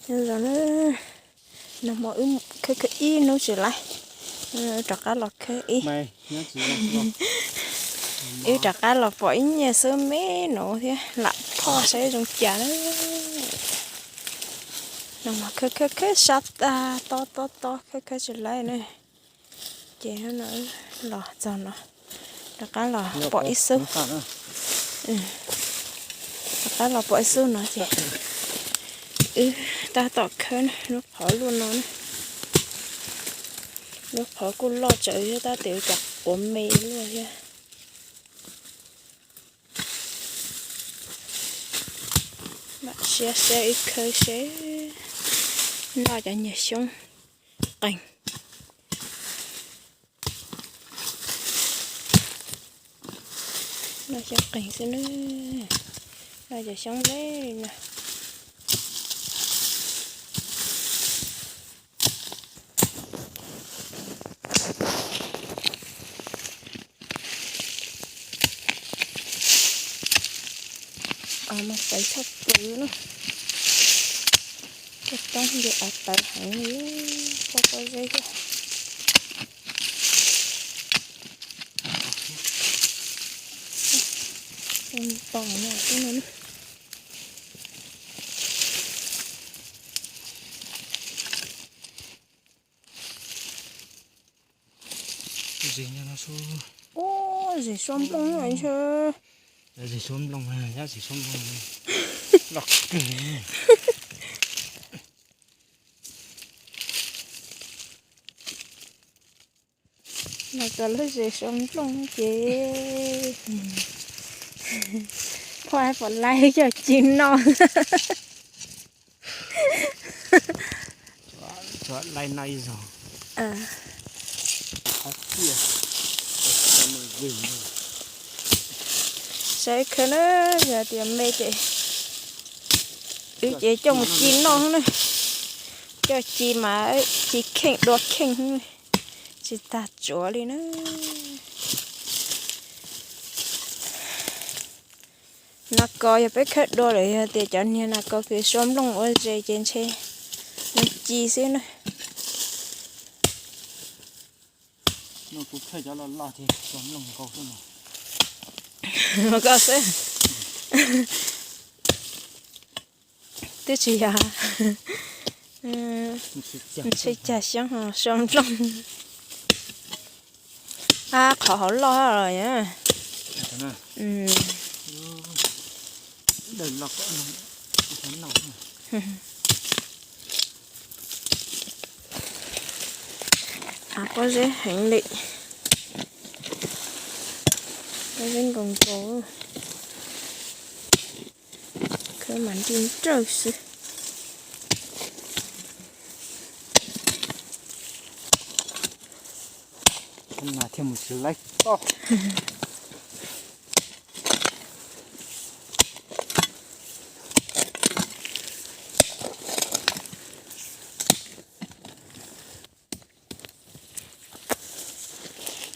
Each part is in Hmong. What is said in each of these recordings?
Nyob zoo na, nag hmo wb khawb khawb ib hnub tsis laib, rov qab los khawb ib. Wb rov qab los pom ib nyiaj xwb me no thiab, lam phoj saib zoo cas na. Nag hmo khawb khawb khawb sab tag, tob tob tob khawb khawb tsis laib na. Ces no los txog no, rov qab los pom ib xub. Rov qab los pom ib xub no ces wb tab tom khawb na, lub qhov luaj no na. Lub qhov kuj loj tsawv thiab tab sis cov quav me luaj thiab. Mam siab seb wb khawb seb noj cov niag xyoob qees. Noj xyoob qees xwb na, noj cov xyoob leb li no. Av mas tawv tshaj plaws na. Cov toob nti av tawv heev li, poj pob zeb thiab. Tos no xwb no. Zis nyob no xwb. Ub, zis suab nplooj no ntshe. Zis suab nplooj, yog zis suab nplooj loj kawg. Mas txog lub zis suab nplooj ces phoj hais pom lais coj ci noj. Tsuav lais no ib zaug. Saib khawb na, yog tias me ces wb ces coj mus ci noj na. Coj ci mas ci kheej dua kheej, tsis tag tsuav li na. Nas kos yog peb khawb dua lawm, yog tias cov niag nas kos kws suab nplooj ua zes ces ntshe nws ci xwb na. Kuv khawb cov loj loj ces suab nplooj nkaus xwb no. Koj xwb. Twb tsis yog, ntshe cag xyoob ho suab nplooj. Ab, qhov hauv loj los. Av pob zeb heev li, pob zeb nkaus nkaus, khawb mas nrij nrawj xwb. Nas thiaj mus tsis laib toj.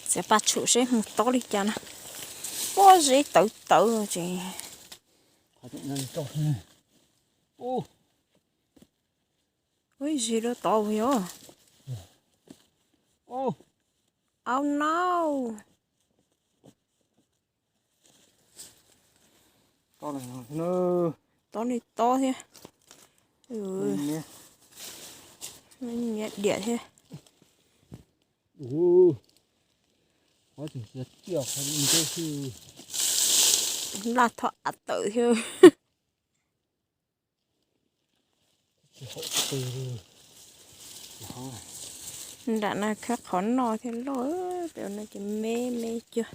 Txiav paj tshum seb mus tob li cas na. Pob zeb tawv tawv ces. Ub, zis rau tod yog. Au no. Tob li tob thiab. Nyiam diam thiab. Nlaj thov av tawm thiab. Nram no khawb qhov noj thiab loj, pem no ces me me cuag.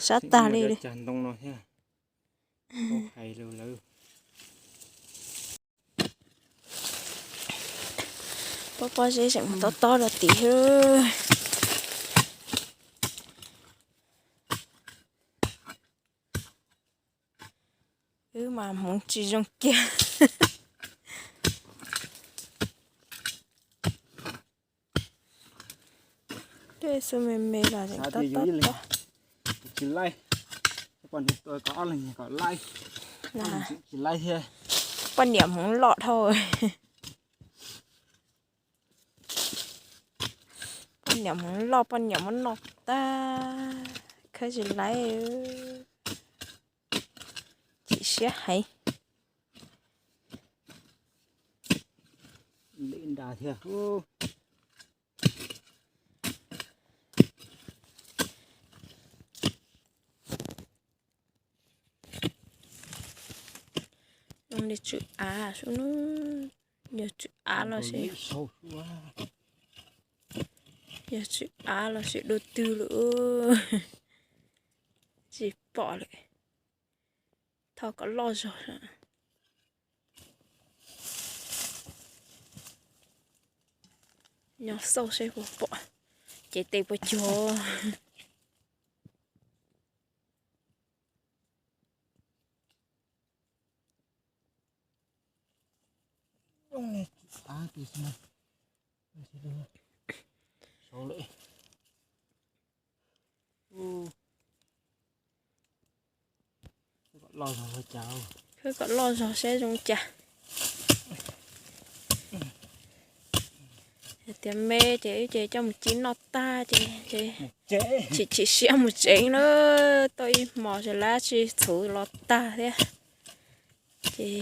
Sab tag li. Pob pob zeb tseem tob tob rau tid thiab. Wb mas hmoov tsis zoo kiag. Tej xu me me los tseem tob tob tob. Tsis laib, pom nws tua kom ob leeg kom laib. Poj niam hmoov loj dhau. Poj niam hmoov loj, poj niam muab noj tag, khawb tsis laib, chim siab heev. Zoo li tsw av sub nub, yog tsw av los sis, yog tsw av los sis dua twg lawm, tsis pom lawm. Thov kom loj zog. Nyob xauj seb puas pom, cev tes puas cuag. Khawb kom loj zog saib zoo cas. Tias me ces wb ces coj mus ci noj tag ces, ces chim chim siab mus tsev na. Tau ib hmos ces lab tsi txhuv los tag thiab. Ces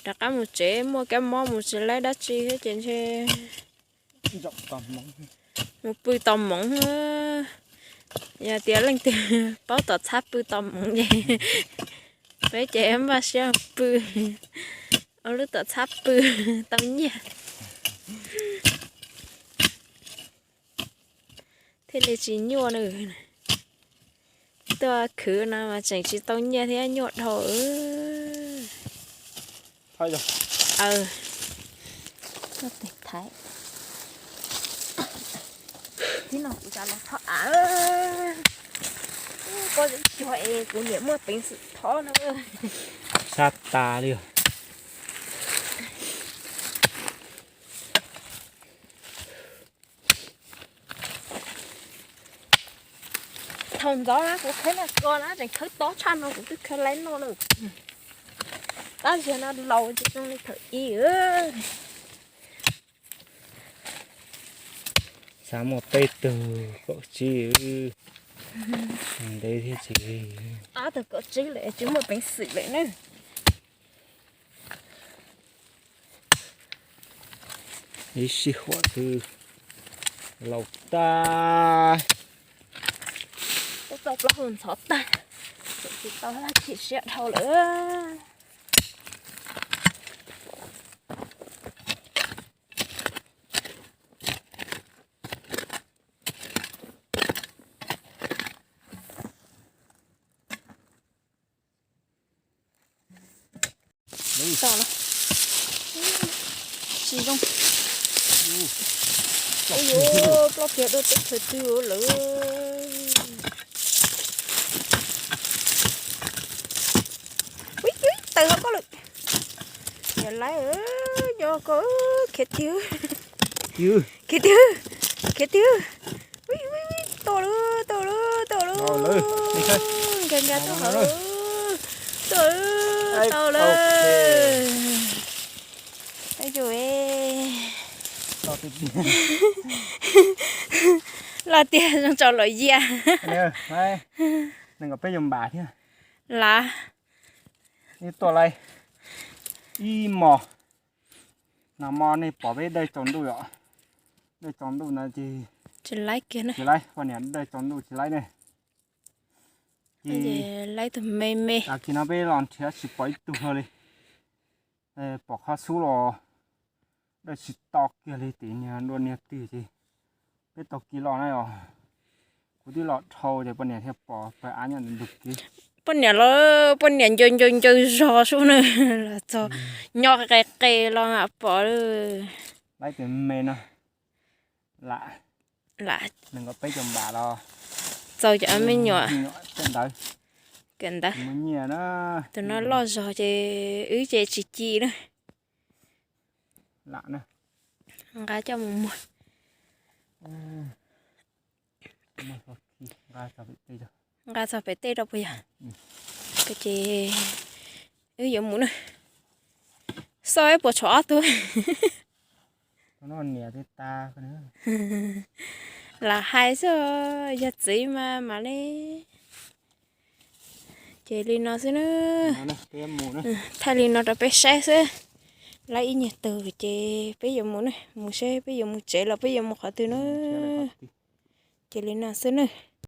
rov qab mus tsev, muaj kab mob mus tsis laib dab tsi thiab ces ntshe mus pw tos moov. Yog tias leej twg paub tom txhab pw tos moov ces peb ces npaj siab pw ua lub tom txhab pw tau nyiaj thiaj li tsis nyuaj na. Tuaj khwv no mas tseem tsis tau nyiaj thiab, nyuaj dhau. Thaiv. Tib no kuv rov los thov av. Pob zeb cuag es kuv niam muaj peev xwm thov no. Sab tas li. Thaum ntxov na kuv khawb noj ko na tseem khawb tob tshaj no kuv twb khawb laib noj lawm. Tab sis no laus ces zoo li thaum ub. Xav muaj peb tug kaum tsib, ntev thiab tsis, ob tug kaum tsib lawm tsis muaj peev xwm lawm na. Ib sij huam twb laus tag. Tau plaub hau ntxhov tag, tsis tau dab tsi siab dhau lawm. Tau no. Tsis zoo. Ui yuav, plaub kiag dua teb chaws twg lawm. Ui, ui, tawm hauv koj lawm. Yog lawm, yog koj khiav twg, khiav twg, khiav twg. Ui, ui, ui, tau lawm, tau lawm, tau lawm. Nkag nkag tuaj hauv. Tau lawm, tau lawm. Loj tiag zoo tsaus lawm yias. Nees nkaum peb caug npam thiab. Lav. Tuaj laij ib mos. Nag hmo nej pom peb dawj tsaus ntuj yom, dawj tsaus ntuj no ces tsis laib kiag na, tsis laib, poj niam dawj tsaus ntuj tsis laib ne. Ces laib tug me me. Tag kis no peb los nrhiav tsis pom ib tug hlo li. Pom qhov xub los dawj tsis to kiag li, tim niag dua niag twg ces peb taug kev los na os. Kuv twb los dhau ces poj niam thiaj pom pawg av nyob ntug kev. Poj niam los, poj niam ncaws ncaws ncaws zog sub na, los txog nyob qe qe los pom. Laib tus me no, lam, lam nees nkaum peb caug npam los txaus cov me nyuam kawm ntawv, kawm ntawv. Tus no loj zog ces wb ces tsis ci na. Lam na, nqa coj mus muag. Nqa txog pem tej rau puas yog? Ces wb yuav mus na. Xauj ib puas tshuav ob tug. Lam hais xwb, yog txiv mas mam li. Ces li no xwb na. Thaij li no rau peb saib xwb. Lawv ib nyuag tug ces peb yuav mus na, mus seb peb yuav mus tsev los peb yuav mus qhov twg na. Ces li no xwb na.